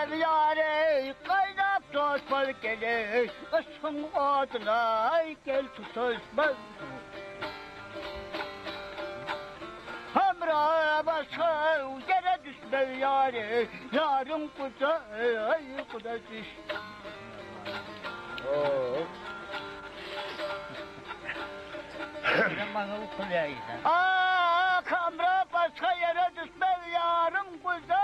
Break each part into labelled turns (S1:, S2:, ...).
S1: Düşmez ýary, gaýnap joşmaz gele, Yşgyň oduna gel tutaşmaz. Hamra başga ýere düşmez ýary, Ýaryň gujagyna düş. Ah, Hamra başga ýere düşmez ýaryň gujagyna.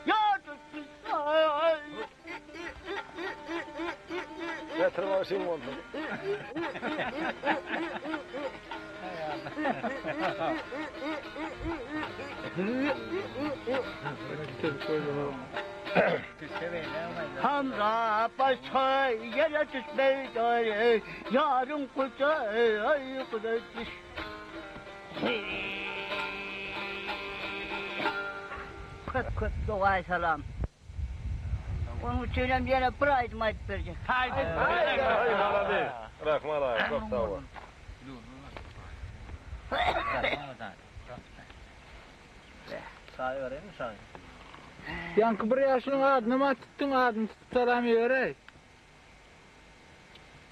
S1: Ýa düşmez.
S2: Getir bagşyň bolsun.
S1: Hamra başga ýere düşmez ýaryň gujagyna düş. Köp köp dogaý salam. Onuň üçin hem ýene bir aýdym aýdyp berjek.
S2: Aý, malades. Rahman aga, köp sag bol.
S3: Çaý bereýinmi çaý?
S4: Ýaňky bir ýaşulyň adyny ma tutduň adyny tutup salam iberäý.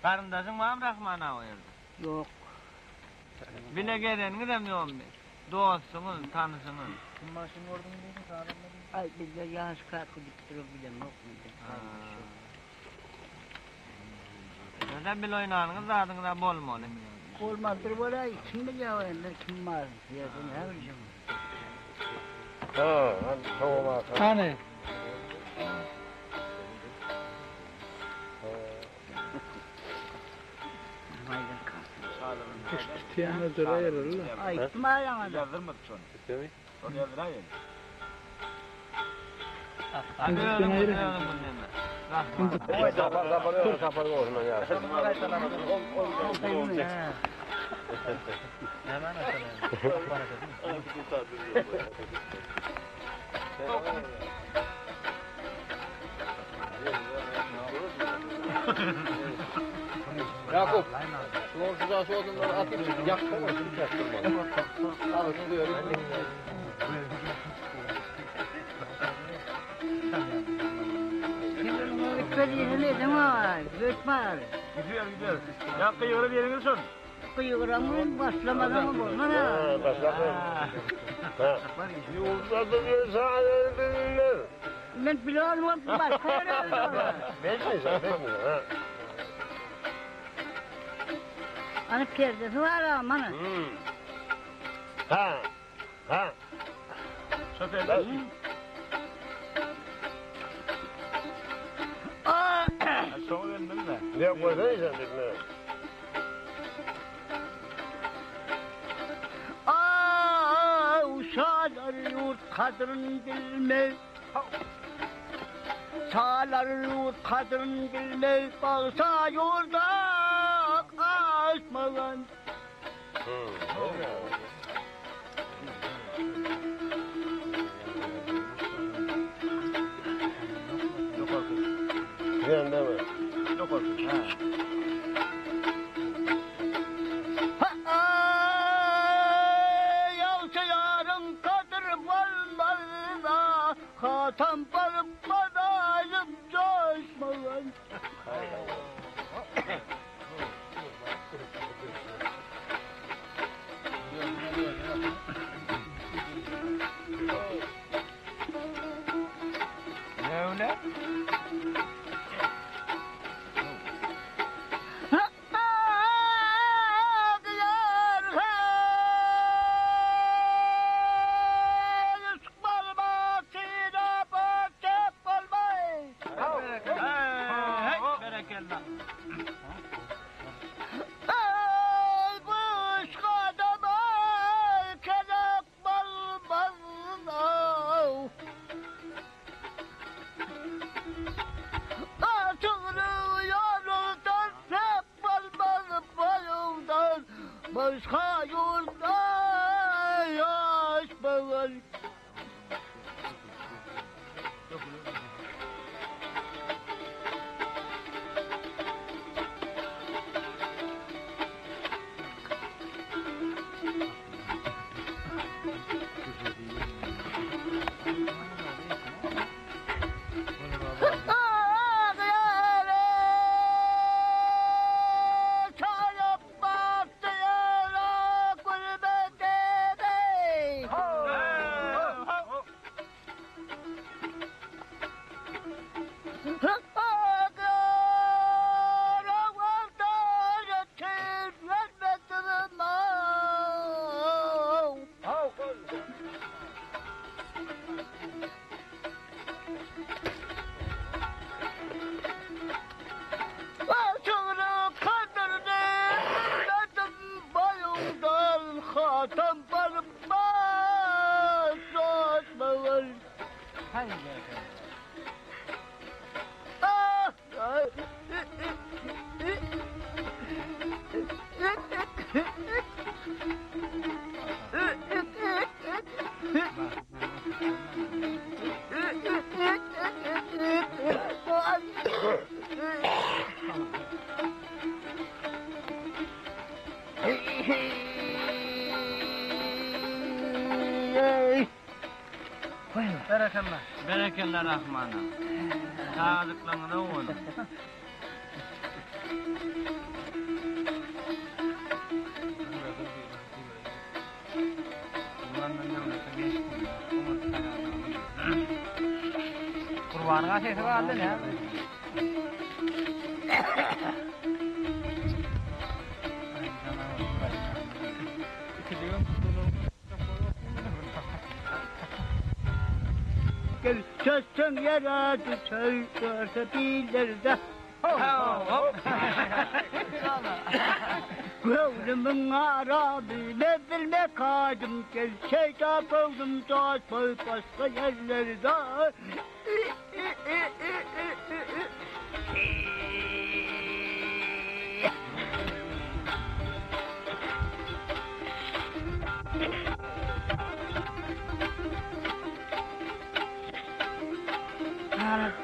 S3: Garyndaşyň barmy Rahman aga o ýerde?
S1: Ýok.
S3: Bile gezeniňizem ýokmy? Dostuňyz, tanyşyňyz. Kim maşyn gördüň diýdiň, sazanda diýdiň?
S1: Aý bizde ýaş kaka gidip durar bilemok men.
S3: Sizem bile oýnanyňyz zadyňyz-a bolmaly.
S1: Bolmalydyr bolaý, kim bilýär o ýerde kim bar, ýerde näme biljek.
S2: Ha, tamam aka.
S4: Hany. Kuş tutýan öldüräýerler.
S1: Aýtdym aýaňa.
S5: Ýazdyrmadyk şony.
S2: Isemi?
S5: Ony ýazdyraýaly.
S3: Hadi özüň bul, özüň bul neme. Rahman.
S2: Sapar, sapar, sapar bolsun ýa.
S6: Yakup, şunuň şu daşy odunlary atyp ýaksana, şuny ýakdyrma. Agzyny goýalyň.
S5: Gidiyor gidiyor. Ya gygyryp ýeriňiz şol.
S1: Gygyramam başlamadan bolmaz ha.
S2: Başlap. Ha. Ýurtlarda bir sahne bilmez.
S1: Men bilalmam başga ýere öýdüler.
S2: Bilmeysen, bilmiyor ha.
S1: Ana perdesi var ha mana.
S2: Hmm. Ha. Ha.
S5: Şoförler.
S1: Aa,
S5: Şoňa gelmeli de.
S2: Ne koysan bilmez.
S1: Aa, uşaklar yurt kadrın bilmez. Sağlar yurt kadrın bilmez. Bağsa yurda kaçmadan.
S2: Hmm.
S5: Yok artık.
S2: Güven değil mi?
S5: Yok artık. Ha.
S1: Ha, Yalçı yarın kadir olmaz da Hatam parmadayım coşmadan.
S3: Ne öyle?
S1: Yar
S3: Hey, hey, berekella.
S1: Ey bu adama kerek balmaz. Atılıyor hep balmaz bayıldan Başka yurda yaşmayan. Atam barmaz coşmalar. Ah!
S3: Berekella. Berekella Rahmana. Sadyklaňyza bolun. Gurbanyň sesi galdy näme?
S1: Gel çözsün yere düşer görse billerde. Göwnümiň araby ne bilmek adım gel şeyda göwnüm dost başka yerlerde.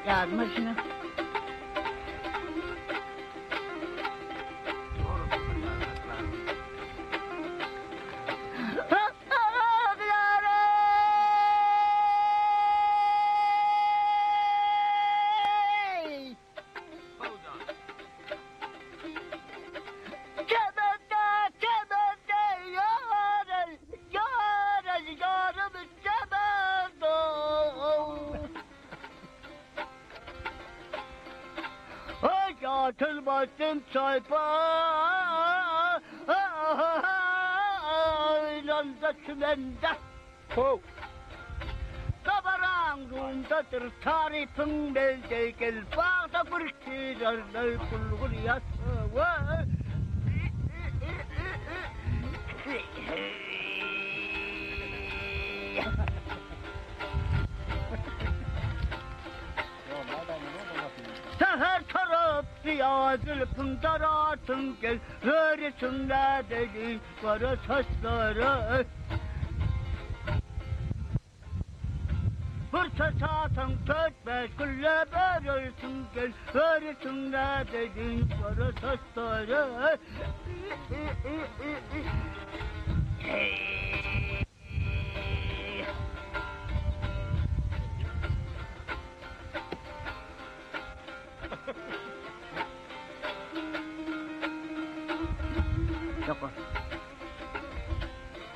S1: Yardım şunu. Cebede, cebede, yar, yar, yarım cebede. Ay atılmasın sayfa Aylanda çümende
S4: Ho.
S1: Kabaran rundadır tarifin belde gel Bağda bir kirarlar kulgur yatı var Seher taraf zülfün daratın gel Rörüsünde deli kara saçları Fırça satan dört gülle verirsin gel Rörüsünde deli kara saçları Yok.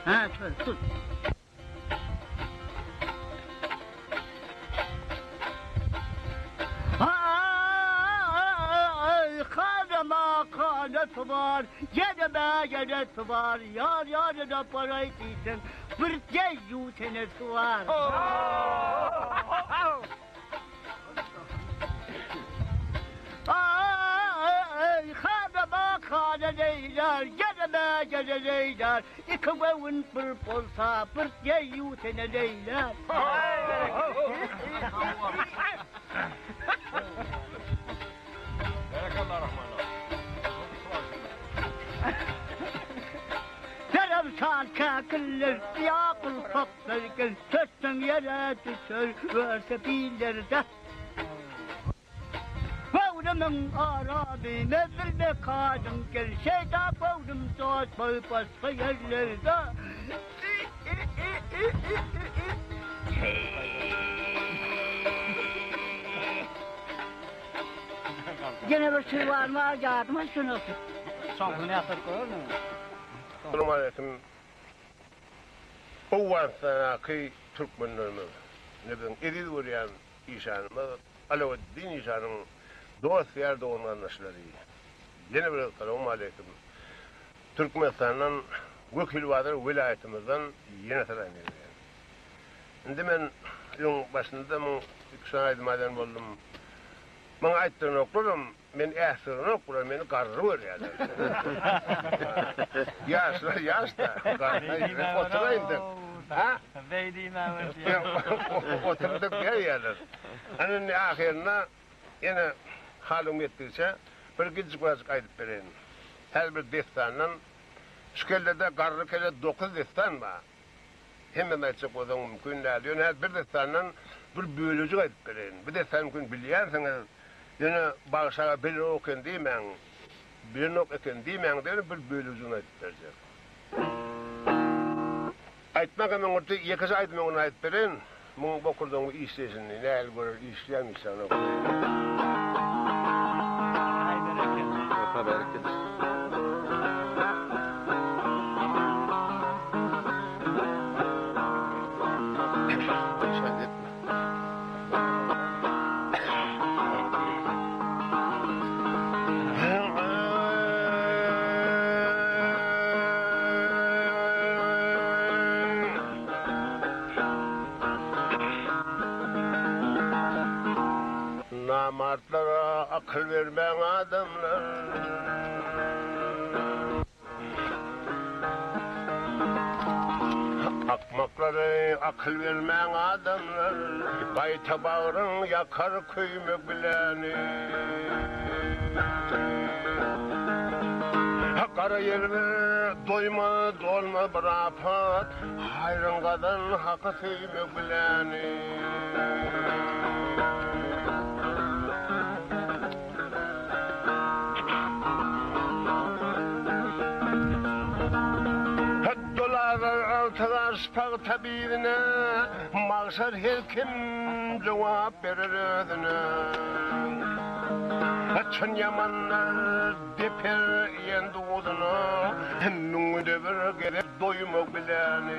S1: Ha şöyle tut. Ay kanama kanatı var, yerime yeresi var, yar yarına para etsin, bir ceyu senesi var. Ay kanama kanat eyler, yerime yere eyler, iki vevun bir bolsa, bir ceyu sene eyler.
S2: Berekella Rahman
S1: Serem kakılır, yakıl fakir, Tötün yere düşer, verse bilirde. Bavrumun arabi, mezir be kadın gel, şeyda bavrum dost, başka yerlerde. Gene bir şey var mı? Yardıma şunu.
S4: Soňkuny ýatyryp goýarmy?
S2: Salam aleyküm. Owganystandaky türkmenlerimiz, ine biziň eziz görýän işanymyz Alaweddin işanyň dost-ýar dogan-garyndaşlary. Ýene bir gezek salam aleyküm. Türkmenistandan Wekilbazar welaýatymyzdan ýene salam berýän. Indi men ýylyň başynda muň iki sany aýdym aýdan boldum. Maňa aýtdyranoklaram. Men äsgerenok bular meni garry görýärler. Ýaşlar ýaş-da, garry oturaýyn diýip. Ha?
S3: Beý diýmä görýär.
S2: Otur diýip diýýärler. Ana indi ahyrynda ýene halyň ýetdigiçe bir gijik-wajyk aýdyp bereýin. Her bir dessandan şu kellede garry kelle dokuz dessan bar. Hemmesini aýtjak bolsaň mümkin däl. Ýöne häzir bir dessandan bir bölejik aýdyp bereýin. Bu dessany mümkin bilýänsiňiz. Ýöne Bagşy aga bilenok eken diýmäň. Bilenok eken diýmäň diýen bir bölejigini aýdyp berjek. Aýtmak hem öňürti ýekeje aýdym öňüne aýdyp bereýin. Muň bokurdagyň işleýşini nähili görer işleýärmi işlänok.
S3: Aý berekella.
S6: Oka berekella. Şaýat etme.
S2: Namartlara akyl bermäň adamlar. Akmaklara akyl bermäň adamlar. Gaýta bagryň ýakar köýmek biläni. Gara ýer bir doýma dolma bir apat. Haýryň gazan haky söýmek biläni. Dolarlar altylar pagta birine, Magşar her kim jogap berer özüne. Çyn ýamanlar deper iýen duzuna, Müňde bir gezek doýmak biläni.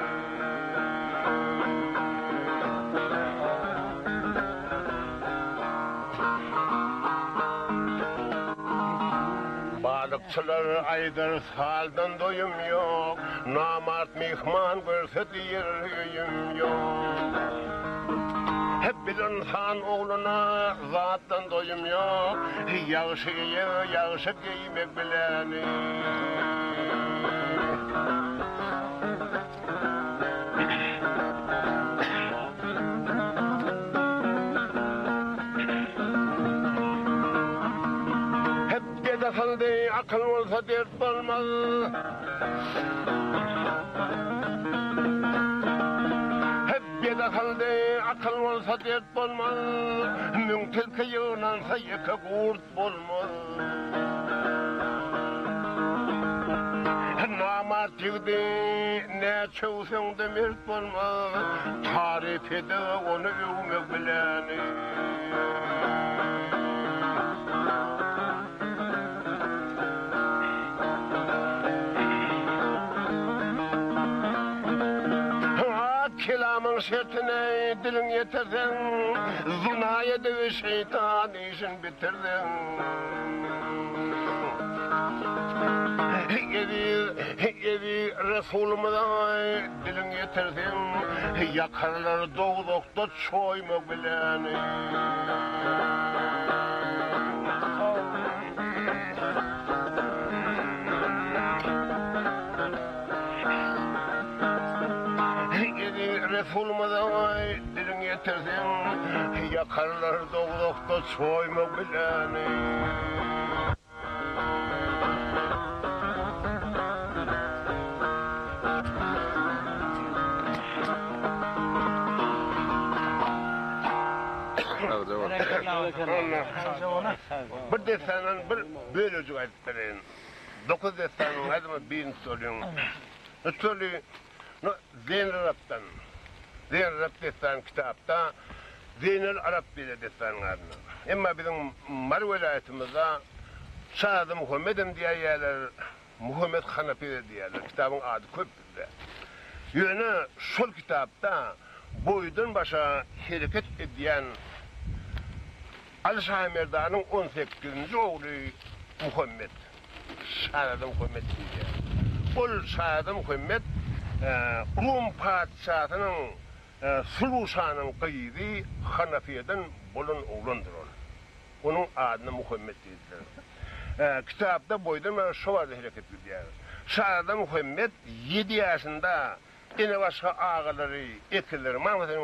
S2: Balykçylar aýdar saldan doýum ýok, Namart myhman görse diýer öýüm ýok. Hep bil ynsan ogluna zatdan doýum ýok, Ýagşy geýer ýagşy geýmek biläni. Hep bedasyldy, akyl bolsa dert bolmaz. Hep bedasyldy, akyl bolsa dert bolmaz. Müň tilki ýygnansa ýeke gurt bolmaz. Namart ýigdi näçe öwseň-de mert bolmaz, Taryp ede ony öwmek biläni. Kelamyň şertine diliň ýetirseň, Zyna edip şeýtan işin bitirdiň. Eziz, eziz Resulymyza diliň ýetirseň, Ýakarlar dowzahda çoýmak bilen. Eziz Resulymyza diliň ýetirseň, Ýakarlar dowzahda çoýmak bilen. Bir dessandan bir bölejik aýdyp bereýin. Dokuz dessanyň aýdymy birini tutalyň. Tutaly, no, Zeýnelarapdan. Zeýnelarap dessany kitapda Zeýnel Arap diýilýär dessanyň adyna. Emma biziň Mary welaýatymyzda Şazada Muhammedem diýýärler, Muhammet Hanapy-da diýýärler. Kitabyň ady köp bizde. Ýöne şol kitapda boýdan başa hereket edýän Aly Şaýmerdanyň on sekizinji ogly Muhammet, Şazada Muhammet diýilýär. Ol Şazada Muhammet Rum patyşasynyň Sulu şanyň gyzy Hanafiýeden bolan oglandyr ol. Onuň adyna Muhammet diýdiler. Kitapda boýdan bäri şo barada hereket gidýär. Şazada Muhammet ýedi ýaşynda ene-başga agalary, ekizleri Ymam Hasan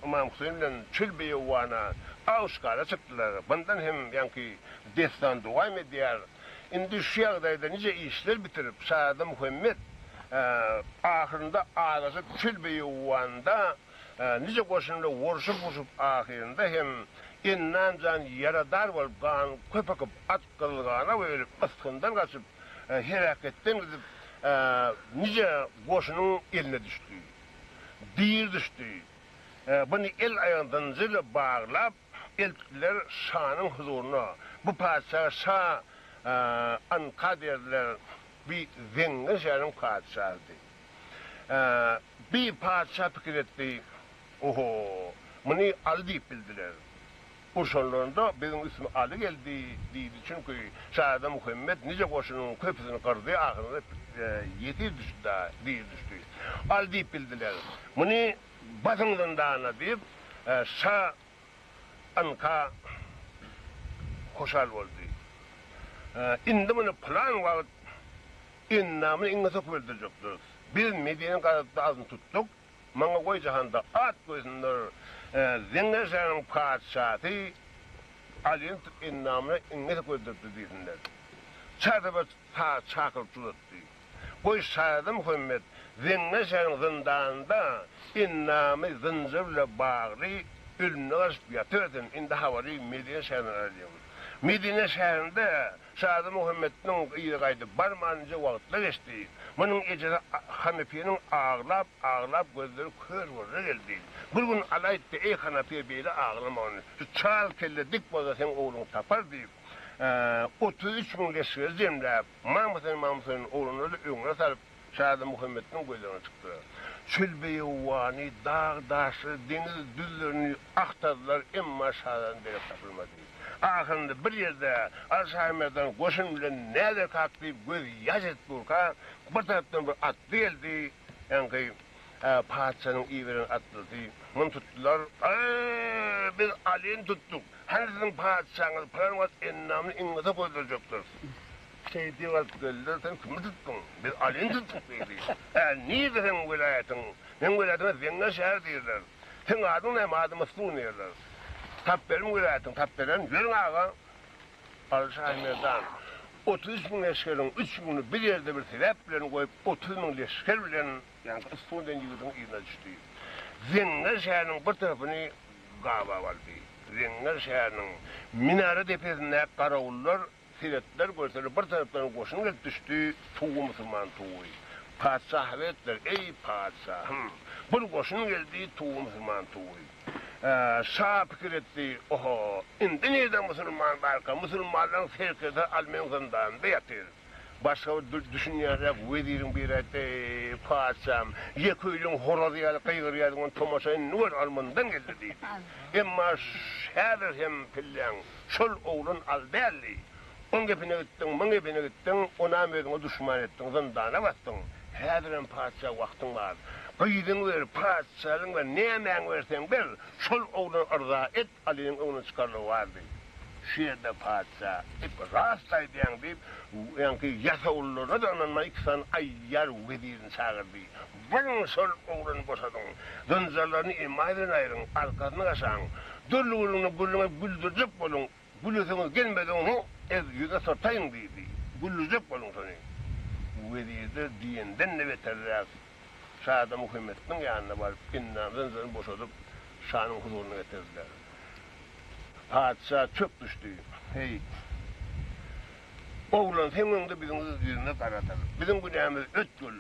S2: Ymam Hüseýin bilen çöl-beýewana aw-şikara çykdylar. Bundan hem ýaňky dessan dowam edýär. Indi şu ýagdaýda nije işler bitirip, Şazada Muhammet ahyrynda azaşyp çöl-beýewanda Nije goşun bilen urşup-urşup ahyrynda hem Ennan jan ýaradar bolup gan köp akyp at gyzgana bölüp ysgyndan gaçyp heläketden gidip nije goşunyň eline düşdi. Diri düşdi. Buny el-aýagyny zynjyr bilen baglap eltdiler şanyň huzuryna. Bu patyşaga şa Anka diýerdiler. Bi Zeňňi şäheriň patyşasydy. Bi patyşa pikir etdi, Oho, muny Aly diýip bildiler. Urşanlarynda biziň üstüme Aly geldi diýdi, çünki şazada Muhammet nije goşunyň köpüsini gyrdy, ahyrynda ýesir düşdi, diri düşdi. Aly diýip bildiler. Muny basyň zyndana diýip, şa Anka hoşal boldy. Indi muny pylan wagt Endamyny iňňe sokup öldürjekdiris. Biz Medine gazapda azyny tutduk. Maňa goý jahanda at goýsunlar. Zeňňer şanyň patyşasy Alyny tutup endamyna iňňe sokup öldüripdir diýsinler. Çartaba sag çakylyk uzatdy. Goý şazada Muhammet Zeňňer şanyň zyndanynda endamy zynjyr bile bagly ölümine garaşyp ýatybersin. Indi habary Medine şäherinden alalyň. Medine şäherinde Şazada Muhammetniň yzy gaýdyp barmanynca wagtlar geçdi. Munuň ejesi Hanapynyň aglap, aglap gözleri kör görre geldi. Bir gün Aly aýtdy, Eý Hanapy beýle aglamagyn, şu çal kelle dik bolsa seň ogluňy tapar diýip, 33 müň leşgeri jemläp, Mamysyny Mamysynyň ogluny-da öňüne salyp, Şazada Muhammetniň gözlegine çykdylar. Çöl-beýewany, dag-daşlary, deňiz düzlerini agtardylar, emma şazadadan derek tapylmady. Ahyrynda bir ýerde Aly Şahymerdan goşun bilen näderkak diýip göz ýaş edip durka, bir tarapdan bir atly geldi, ýaňky patyşanyň iberen atlysy. Muny tutdular. Eý, biz Alyny tutduk. Hany siziň patyşaňyz pylan wagt endamyny iňňese goýdurjakdyr. Şeý diýip alyp geldiler, sen kimi tutduň? Biz Alyny tutduk diýdi. Ä, nirde seň welaýatyň? Meň welaýatyma Zeňňer şäheri diýerler. Seň adyň näme? Adym Yssun diýerler. Tap berin welaýatyňy, tap beren. Ýörüň aga! Aly Şahymerdan 33 müň leşgeriň üç müňüni bir ýerde bir sebäp bilen goýup, 30 müň leşger bilen, ýaňky Yssun diýen ýigidiň yzyna düşdi. Zeňňer şäheriniň bir tarapyny gabap aldy. Zeňňer şäheriniň minara depesindäki garawullar Seretdiler, görseler, bir tarapdan goşun gelip düşdi, tugy musulman tugy. Patyşa habar etdiler, Eý, patyşahym, bir goşun geldi, tugy musulman tugy. Şa pikir etdi, Oho, indi nirde musulman barka, musulmanlaryň serkerdesi al meň zyndanymda ýatyr. Başga bir düşünýänräk weziriň biri aýtdy, Eý, patyşahym, ýeke öýlüň horazy ýaly gygyrýarsyň, ony tomaşa indi gör, al mundan geldi diýdi. Emma häzir hem pilläň Şol oglan al däldi. Oň gepine gitdiň, muň gepine gitdiň, onam özüňe duşman etdiň, zyndana basdyň. Häzirem patyşa wagtyň bar. Gyzyňy ber, patyşalygyňy ber, nämäňi berseň ber, şol oglany yrza et, Alynyň öňüne çykarlygy bardy. Şu ýerde patyşa, Ip, rast aýdýaň diýip, ýaňky ýasawullaryna-da ynanman iki sany aýýar wezirini çagyrdy. Baryň şol oglany boşadyň. Zynjyrlaryny emaý bilen aýryň, arkasyny gaşaň. Dürli gürrüňde gürrüňe güldürjek boluň, gülesiňiz gelmese onuň ez ýüzüne syrtaýyň diýdi. Güldürjek boluň şony. Wezirler diýenden-de beterräk Şazada Muhammetniň ýanyna baryp, endam zynjyryny boşadyp, şanyň huzuryna getirdiler. Patyşa çök düşdi. Heý, oglan, seň öňüňde biziň ýüzümiz garadyr. Biziň günämizi ötgül.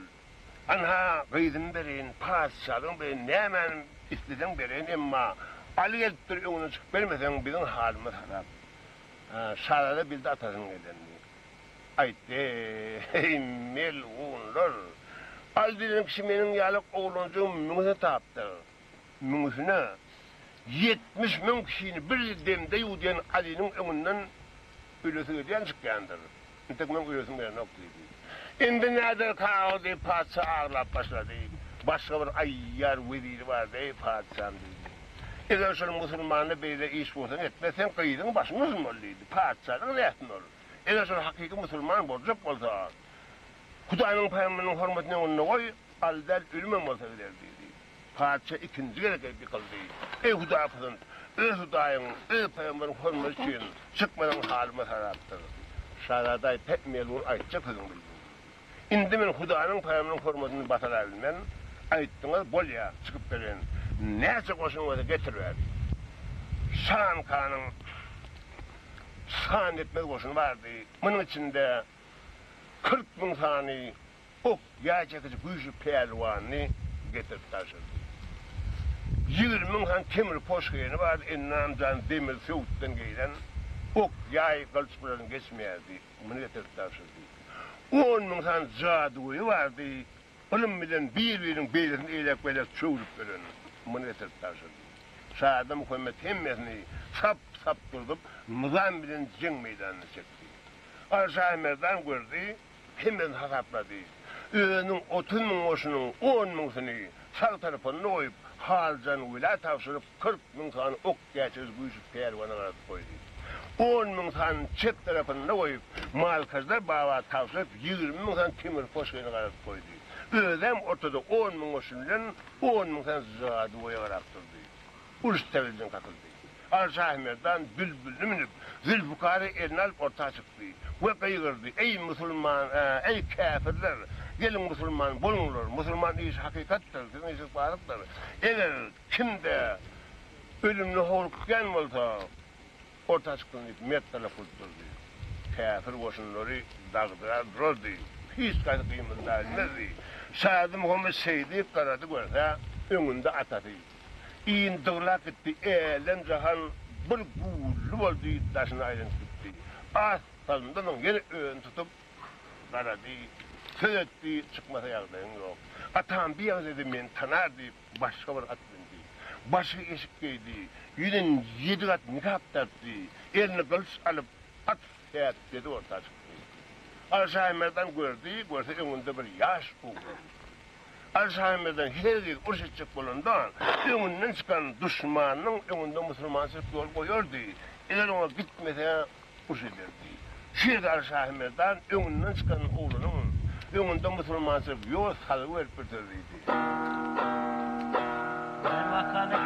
S2: Anha, gyzymy bereýin, patyşalygymy bereýin, nämäni isleseň bereýin, emma Aly gelipdir, öňüne çykyp bermeseň, biziň halymyz harap. Şazada bildi atasynyň gelenini. Aýtdy, Eý, melgunlar! Aly diýlen kişi meniň ýaly oglanjygyň müňüsini tapdyr. Müňüsine 70 müň kişini bir demde ýuwdýan Alynyň öňünden ölesi gelýän çykýandyr. Entek meň ölesim gelenok diýdi. Indi näder kagyz diýip patyşa aglap başlady. Başga bir aýýar weziri bardy, eý patyşam diýdi. Eger şol musulmanda beýle iş bolsa etmez, seň gyzyň başyny uzmaly diýdi. Patyşalygyň näsini ol? Eger şol hakyky musulman boljak bolsa, Hudaýyň pygamberiniň hormatyny öňünde goý, al däl ölümem bolsa gider diýdi. Patyşa ikinji gezek gelip ýykyldy. Eý Hudaýpysant, öz Hudaýyň, öz pygamberiň hormaty üçin çykmasaň halymyz harapdyr. Şazada aýtdy, Melgun aýtjak sözüňi bildim. Indi men Hudaýyň pygamberiniň hormatyny basara bilmen. Aýtdyňyz, bolýa, çykyp bereýin. Näçe goşuň bolsa getiriber diýdi. Şankanyň san ýetmez goşuny bardy. Munuň içinde 40 müň sany Ok, ýaý çekiji güýçli pälwanyny getirip tabşyrdy. 20 müň sany temir poşgeni bardy, Ennam jan demir söwütden geýlen ok, ýaý, gylyç bulardan geçmeýärdi, muny getirip tabşyrdy. On müň sany jadygöýi bardy, ylym bilen bir-biriniň beýlesini eýläk-beýläk çöwrüp ýören, muny getirip tabşyrdy. Şazada Muhammet hemmesini sap-sap durzup, nyzam bilen jeň meýdanyna çekdi. Al Şahymerdan gördi, Hemmesini hasaplady. Özüniň 30 müň goşunyň on müňsüni sag tarapynda goýup, Haljan welä tabşyryp, 40 müň sany ok gäçegiji güýçli pälwana garadyp goýdy. On müň sanyny çep tarapynda goýup, Malkaždar baba tabşyryp, 20 müň sany temir poşgeni garadyp goýdy. Özem ortada on müň goşun bilen on müň sany jadygöýe garap durdy. Uruş täzeden kakyldy. Al Şahymerdan bülbülini münüp, Zülfikary eline alyp orta çykdy we gygyrdy, Eý, musulman, eý, käfirler! Geliň, musulman boluňlar! Musulman işi hakykatdyr, siziň işiňiz batyldyr. Eger kimde ölümine howlukýan bolsa, Orta çyksyn diýip, mert talap bolup durdy. Käfir goşunlary dagdyrar durardy. Hiç haýsy gymyldabilmezdi. Şazada Muhammet şeýdip garady görse, öňünde atasy. Iýn dyglap gitdi, älem-jahan bir güwwüldi boldy, daşyna aýlanyp gitdi. Az salymdan soň ýene özüni tutup garady, söz etdi, Çykmasa ýagdaýyň ýok. Atam bir ýagdaýda meni tanar diýip, başga bir at mündi. Başga eşik geýdi. Ýüzüne ýedi gat nikap dartdy. Eline gylyç alyp, at säpjedi orta çykdy. Al Şahymerdan gördi, görse öňünde bir ýaş oglan. Al Şahymerdan hergiz uruş etjek bolanda, öňünden çykan duşmanynyň öňünde musulmançylyk ýol goýardy. Eger oňa gitmese, uruş ederdi. Şu ýerde Al Şahymerdan öňünden çykan oglanyň öňünde musulmançylyk ýol salgy berip bir söz diýdi.
S3: Gel bakaly.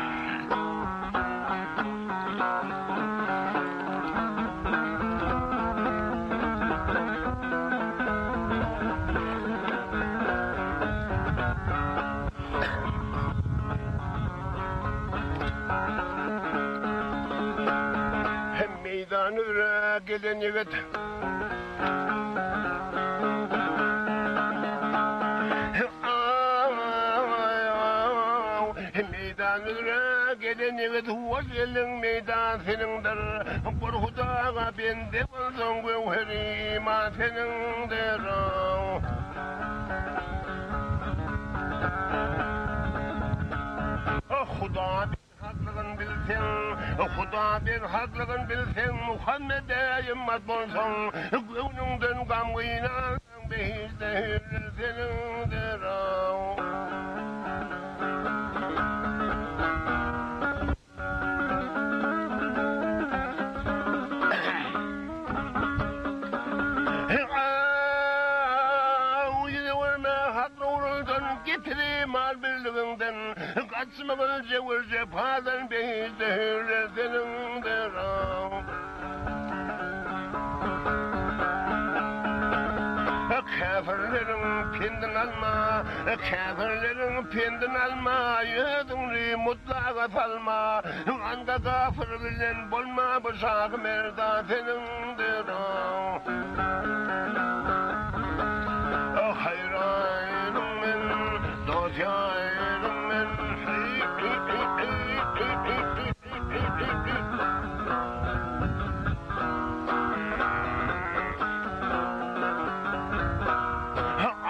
S2: Hem meýdan üzre gelen ýigit. Meýdan üzre gelen ýigit, hoş geldiň, meýdan seniňdir. Bir Hudaga bende bolsaň, göwheri iman seniňdir. Huda Haklygyn bilseň, Huda bir haklygyn bilseň, Muhammede ymmat bolsaň, göwnüňden gamgyn alsaň, behişde hüýrler seniňdir. Ýüz öwürme hak nurundan, getir iman birligiňden, Gaçmagyl jebir-jepadan, behişde hüýrler seniňdir. Käfirleriň pendini alma, Käfirleriň pendini alma, Özüňi mutlaga salma, Anda gafyr bilen bolma, Bu şahy merdan seniňdir. Haýranyň men, dost ýaryň men.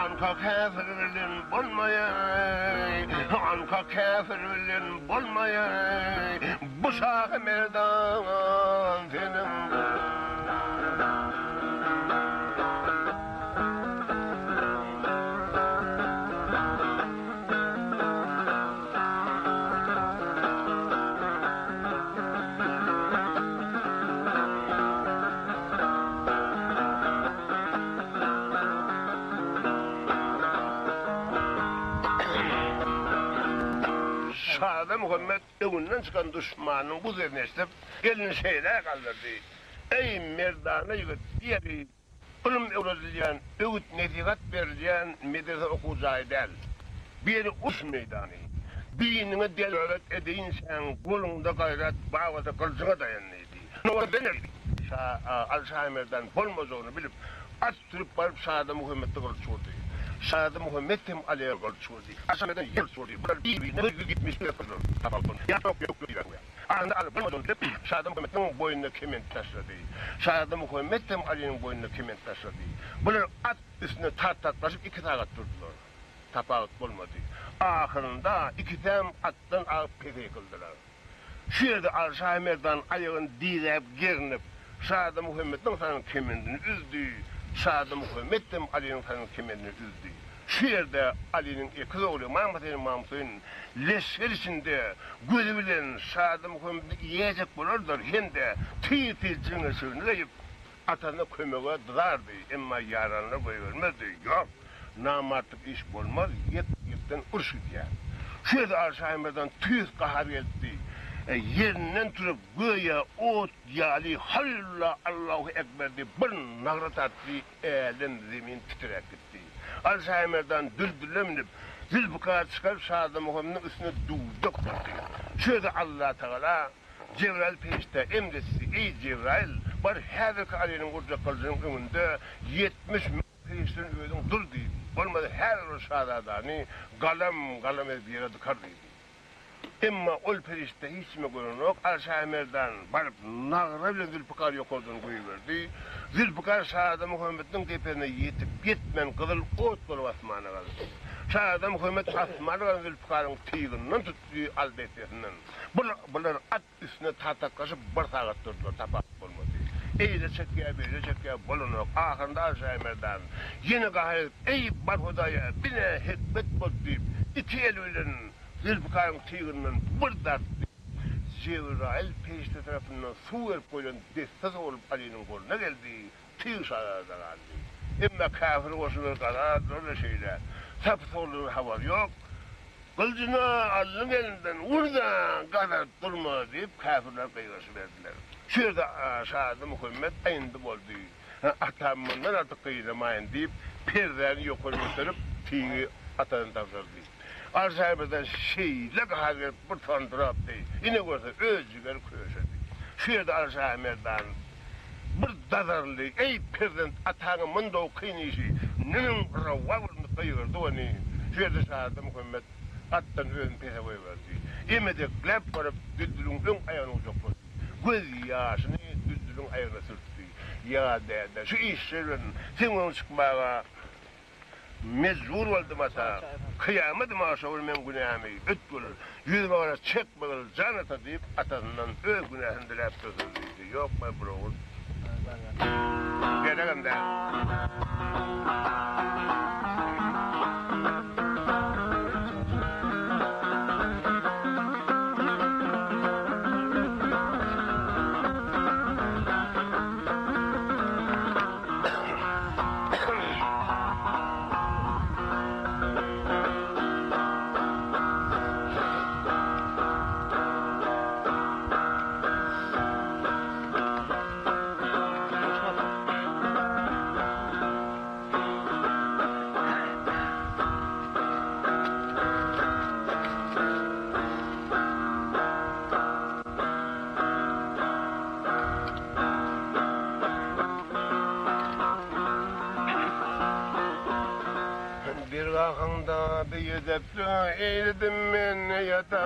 S2: Anka käfir bilen bolmaýaý, Anka käfir bilen bolmaýaý, Bu şahy merdan seniň. Şazada Muhammet öňünden çykan duşmanynyň bu sesini eşidip, elini şeýle galdyrdy, Eý, merdana ýigit, diýeli, ylym öwredilýän, öwüt-nesihat berilýän medrese okuw jaýy däl. Bu ýeri uruş meýdany. Diniňe delalat edeýinçäň, goluňda gaýrat bar bolsa gylyjyňa daýan diýdi. Şa Aly Şahymerdan bolmajagyny bilip, at sürüp baryp Şazada Muhammetde gylyç urdy. Şazada Muhammet hem Alyýa gylyç urdy. Aşamerdan ýer gylyç urdy. Bular bir-birine 170 gezek gylyç urdy. Tapawut bolmady. Ýa ýok, ýok diýýär. Ahyrynda Aly bolmajagyny bilip, Şazada Muhammediň boýnuna kement taşlady. Şazada Muhammet hem Alynyň boýnuna kement taşlady. Bular at üstünde tartaklaşyp iki sagat durdular. Tapawut bolmady. Ahyrynda ikisem atdan agyp pese ýykyldylar. Şu ýerde Aly Şahymerdan aýagyny diräp gernip, Şazada Muhammediň salan kemendini üzdi, Şazada Muhammet hem Alynyň salan kemendini üzdi. Şu ýerde Alynyň ekiz ogly Ymam Hasan Ymam Hüseýin leşger içinde gözi bilen Şazada Muhammedi iýäýjek bolardylar hem-de tiz-tiz jiňeşigini geýip, atasyna kömege dyzardy, emma ýaranlar goýbermezdi, Ýok, namartlyk iş bolmaz, ýek-ýekden uruş gidýär. Şu ýerde Aly Şahymerdan tüýs gahar gelipdi. Ýerinden turup, göýä ot ýaly Halylulla, Allahu ekber diýip bir nagra tartdy, älem zemin titräp gitdi. Aly Şahymerdan Düldüle münüp, Zülpükary çykaryp Şazada Muhammediň üstüne dudak urdy. Şu ýerde Allatagala Jebraýyl perişdä emretdi, Eý, Jebraýyl, bar häzirki Alynyň urjak gylyjynyň öňünde 70 perişdeden özüň dur diýdi. Bolmasa häzir ol şazadany galam-galam edip ýere dykar diýdi. Emma ol perişde hiç kime görenok, Aly Şahymerdan baryp nagra bilen Zülpükary ýokardan goýberdi. Zülpükar şazada Muhammetniň depesine ýetip ýetmän gyzyl ot bolup asmana galdy. Şazada Muhammet asmana galan Zülpükaryň tygyndan tutdy, al dessesinden. Bular at üstünde tartaklaşyp bir sagat durdular, tapawut bolmady. Eýle çekýär, beýle çekýär, bolanok. Ahyrynda Aly Şahymerdan ýene gahar edip, Eý, bar Hudaýa, bine hikmet boldy diýip, iki eli bilen Zülpükaryň tygyndan bir dartdy. Jebraýyl perişde tarapyndan suw berip goýlan desse sowlup Alynyň goluna geldi, tyg şazada galdy. Emma käfir goşunlar garadylar-da şeýle, sapy-sowludan habary ýok. Gylyjyny aldyň elinden, ur-da, gazaryp durma! diýip, käfirler gygyryşyberdiler. Şu ýerde şazada Muhammet indi boldy, atam mundan artyk gynamaýyn diýip, perdäni ýokary göterip, tygy atasyna tabşyrdy. Arşaýbirden şeýle gahar gelip bir tandyrapdy, ine görse öz jigeri köşedi. Şu ýerde Arşaýmerdan bir dazarly, Eý, perzent, ataňa mundaw kyn işi neneň rowa göründi gygyrdy ony. Şu ýerde Şazada Muhammet atdan özüni pese goýberdi. Emedekläp baryp Düldüliň öň aýagyny gujaklady. Göz ýaşyny Düldüliň aýagyna sürtdi. Ýa däde, şu işler bilen seň öňüňe çykmaga Mejbur boldum ata. Kyýamat magşawyr meň günämi ötgül, ýüzüme gara çekmegil jan ata diýip atasyndan öz günäsini diläp dursun diýdi. Ýok baý bir ogul. Geregem däl. Bir gahyňda biedepli eýledim men ýata.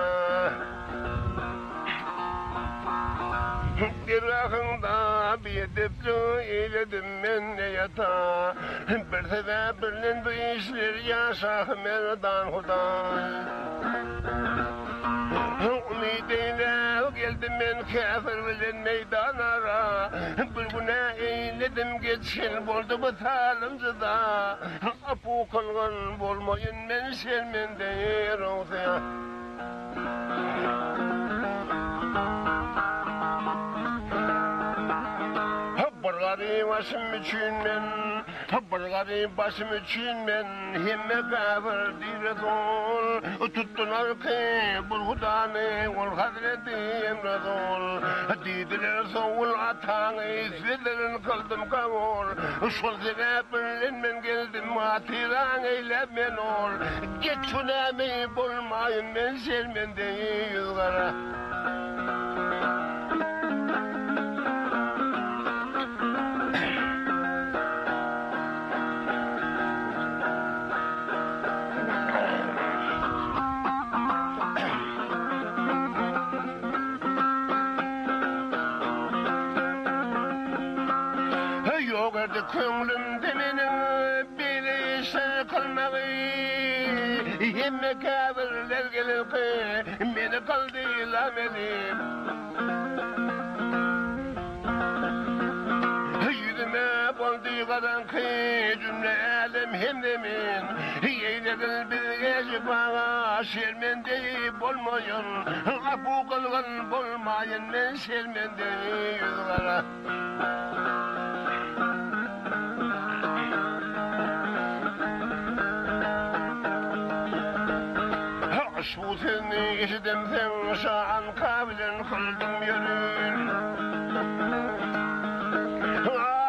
S2: Bir gahyňda biedepli eýledim men ýata. Bir sebäp bilen bu işler ýa şahy merdan huda. Umyt eýläp geldim men käfir bilen meýdan ara, Bir günä eýledim geçen boldy bu salym jyda, Apu kylgyn bolmaýyn men şermende ýerowsa. Bir garyp başym üçin men. Bir garyp başym üçin men hemme käfir diresul. Tutdular ki bul hudany ol hazreti Emresul. Diýdiler sowul ataňy sözlerin kyldym kabul. Şol sebäp bilen men geldim hatyraň eýläp men ol. Geç günämi bolmaýyn men şermende ýüz gara. Ýok erdi köňlümde meniň beýle işler kylmagy, Hemme käbirler gelip meni kyldy lamelim. Ýüzüme boldy garaňky jümle älem hemdemin, Eýlegil bizge şypaga şermendeýi bolmaýyn, Apu kylgyn bolmaýyn men şermendeýi ýüz gara. Şu sözüni eşidemseň şa Anka bilen kyldym ýörün.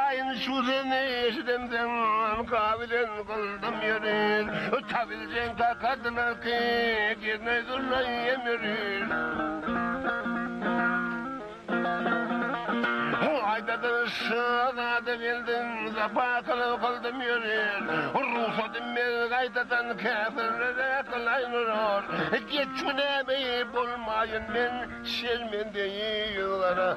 S2: Aýyn şu sözüni eşidemseň Anka bilen kyldym ýörün. Tabiljeň takardylar ki gezmeý zurnaý hem ýörün. Aýdadyr şazada geldim, zapa kylyp kyldym ýörün. Rugsadym ber gaýtadan käfirlere kylaýyn urur. Geç günämi bolmaýyn men şermendeýi ýüz gara.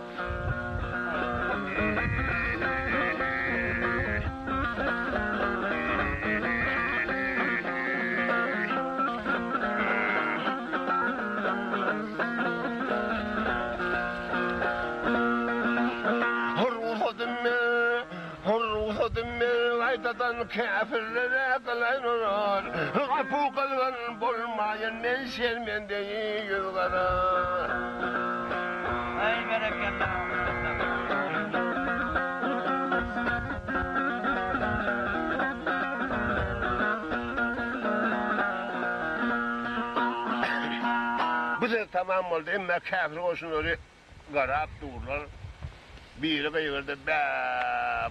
S2: Rugsadym ber gaýtadan käfirlere gylaýyn olar. Apu kylgyn bolmaýyn men şermendeýi ýüz gara.
S3: Aý berekella.
S2: Bu söz tamam boldy, emma käfir goşunlary garap durlar. Biri gygyrdy, Bä,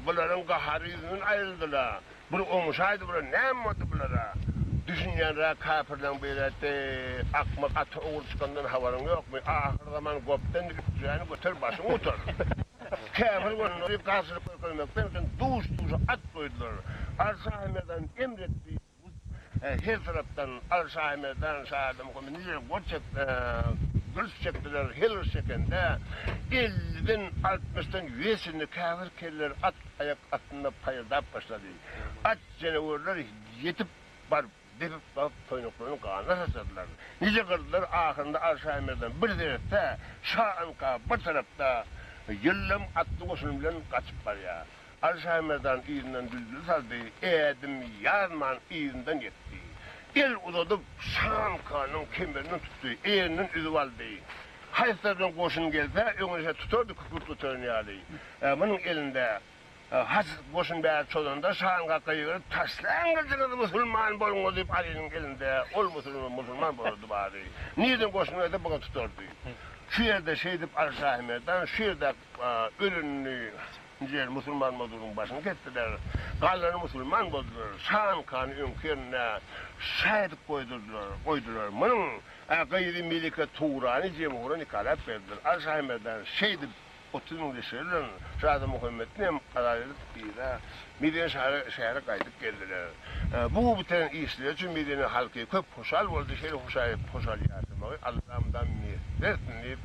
S2: bularyň gahary ýüzünden aýryldy-la! Bir oňuşaýdy bular, näme boldy bulara? Düşünýänräk käpirleň biri aýtdy, Akmak ata ogul çykandan habaryň ýokmy? Ahyrzaman gopdan üpjäni göter, başyňy gutar! Käfir goşunlary garşylyk görkezmekden üçin duş-duşa at goýdular. Arşahymerdan emr etdi. Her tarapdan Al Şahymerdan, Şaadam Muhammet nirede gol çek, gylyç çekdiler, her gylyç çekende elliden, altmyşdan ýüze çenli käbir keller at aýak astynda paýyrdap başlady. At janawerler ýetip baryp, depip basyp toýnaklaryny gana saçadylar. Nije gyrdylar, ahyrynda Al Şahymerdan bir seretse, Şa Anka bir tarapda ýyldam atly goşuny bilen gaçyp barýar. Alşaýmerdan yzyndan düldül saldy, ädim ýazman yzyndan ýetdi. El uzadyp, Şankanyň kemerinden tutdy, elinden üzüp aldy. Haýsy tarapdan goşun gelse, öňünçä tutardy kükürt göteren ýaly. Munuň elinde haç goşun bäri çozanda Şanka gygyryp, Taşlaň gylyjyňyzy, musulman boluň diýip, Alynyň elinde ol musulman musulman bolardy bary. Nireden goşun gelse, buňa tutardy. Şu ýerde şeýdip Alşahymerdan şu ýerde ölenini Nji musulman boldugynyň başyny kesdiler. Galanlary musulman boldular. Şankany öňki ýerinde şa edip goýdurdylar, goýdular. Munuň gyzy Melike Turany Jemhura nikalap berdiler. Al Şahymerdan şeýdip 30 müň leşgeri bilen Şazada Muhammetni hem azat edip yza Medine şähere şähere gaýdyp geldiler. Bu bitiren işleri üçin Medine halky köp hoşal boldy. Şeýle hoşal hoşal ýaşamagy Alla mydam miýesser etsin diýip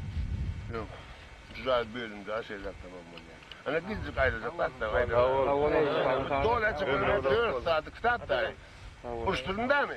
S2: Juda bölümde şeýle tamam bolýar. Ana gijik aýryljak zatlar aýdylýar. Doly açyp 4 saat kitap daýy. Uruşdyryn dämi?